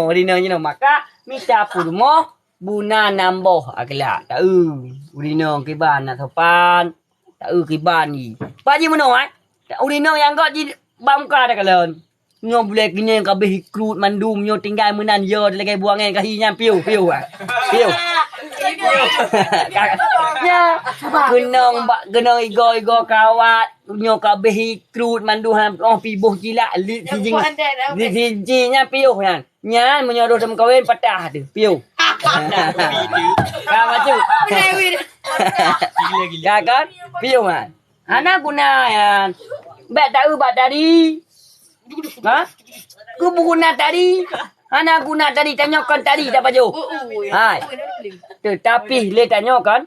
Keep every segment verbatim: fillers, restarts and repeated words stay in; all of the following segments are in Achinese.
Ureueng inong jinoe maka mita peurumoh buna nam boh akhlak. Taeu ureueng inong kiban na sopan. Taeu kiban i. Pak Haji meunoe, eh? Ureueng inong nyang göt jih bak muka takalon. Nyoe bulèe keunoe ka abéh ikrut mandum, nyoe tinggai meunan yo lagèe buah angèn ka hi nyan piôh, piôh, ah. Piôh. Nyan, keunong bak, keunong igoe-igoe kawat, nyoe ka abéh ikrut mandum, han, oh, piboh cilak, li sijing, li sijing nyan piôh nyan. Nyan meunyoe roh teumeukawén patah teuh, piôh. Ka bacut. Ka kan? Piôh kan? Hana guna nyan. Bèk taeu bak tadi. Ha? Keu buguna tadi. Hana guna tadi, tanyoe kon tadi tapajoh. Hai. Teutapi lé tanyoe kon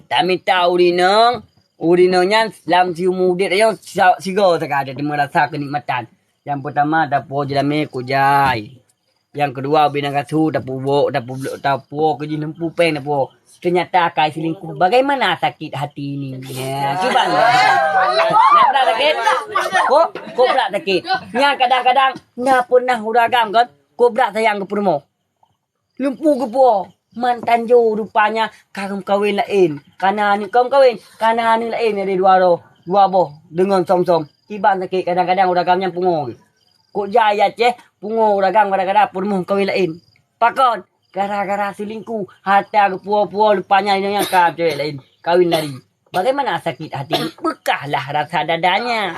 tamita ureueng inong, ureueng inong nyan lam siumu udép tanyoe sa-, sigoe sagai tateumé rasa keunikmatan. Nyang peutama tapuwoe jeulamé kujai. Nyang keudua ubé nanggasu tapeuwoe, tapeu-, tapuwoe keu jih neumpu péng tapuwoe. Teunyata ka iseulingkuh. Bagaimana sakit hati ini? Ya, cuba. Nyan peue sakét? Kok, kok peue sakét? Nyan kadang-kadang na peunah ureueng agam kan, kok peue sayang keu peurumoh. Lumpu geupuwoe, mantan jo rupanya ka geumeukawen laén. Kana aneuk ka geumeukawen, kana aneuk laén ada dua roh, dua boh deungon som-som. Kiban sakét kadang-kadang ureueng agam nyan pungo geuh. Kok jai Aceh, pungo ureueng agam kadang-kadang peurumoh kawen laén. Pakon? Gara-gara selingkuh, harta geupuwoe-puwoe rupanya nyoe nyang ka cewek laén, kawin lari. Bagaimana sakit hati? Bekahlah rasa dadanya.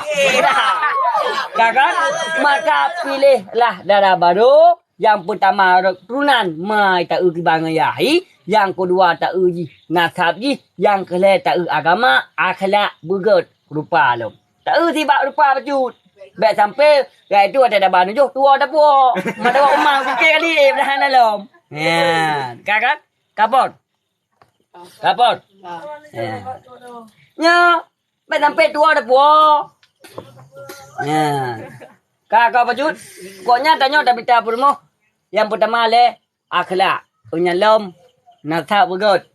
Ka kan? Maka pilihlah dara barô, nyang peutama keturunan, ma taeu kiban ngon yah hi, nyang keudua taeu jih nasab jih, nyang keulhèe taeu agama, akhlak, beugöt, rupa lom. Taeu sibak rupa bacut. Bèk sampé, yaitu watèe daba neujoh tuwoe tapuwoe. Mata wak uma kukée kali, eh, padahai na lom. Nyan, ka kan? Kapot. Kapot. Ha. Nyan, bèk sampé tuwoe tapuwoe. Nyan. Ka, ka bacut. Pokoknya tanyoe tamita peurumoh. Nyang peutama lé akhlak. Nyang lom nasab beugöt.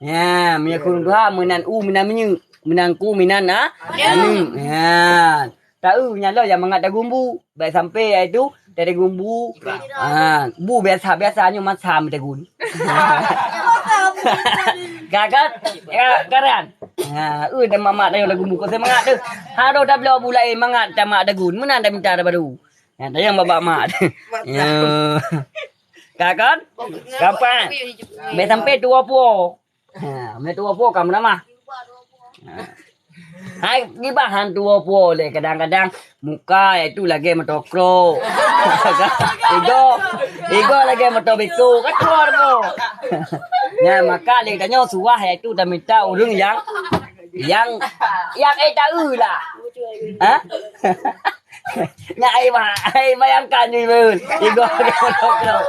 Nyan, meunyoe keu ureueng tuha meunan u meunan minyeuk, meunan ku meunan a-, aneuk. Nyan. Taeu nyang lom nyang mangat tagumbu. Bèk sampé yaitu tagumbu. Ha, bu biasa-biasa nyoe masa meutegun. Gagat, ya, garan. Ha, eu dan mamak tayong tagumbu kok seumangat tu. Harôh tabloe bu laén mangat tamak tagun. Meunan tamita tabaru. Nyan tayong bak mak. Ya. Ka kan? Gampang. Bèk sampé tuwoe puwoe. Ha, meutuwoe puwoe ka meuramah. Ha. Hai, gibah han tuwoe puwoe lé kadang-kadang muka itu lagèe meutokrok. Igoe, igoe lagèe meuto beko. Ka tuwoe puwoe. Nyan maka lé tanyoe suwah yaitu tamita ureueng nyang, nyang, nyang éh taeu lah. Ha? Nyan ai ba-, ai bayangkan ni, Bun. Igoe lagèe meutokrok.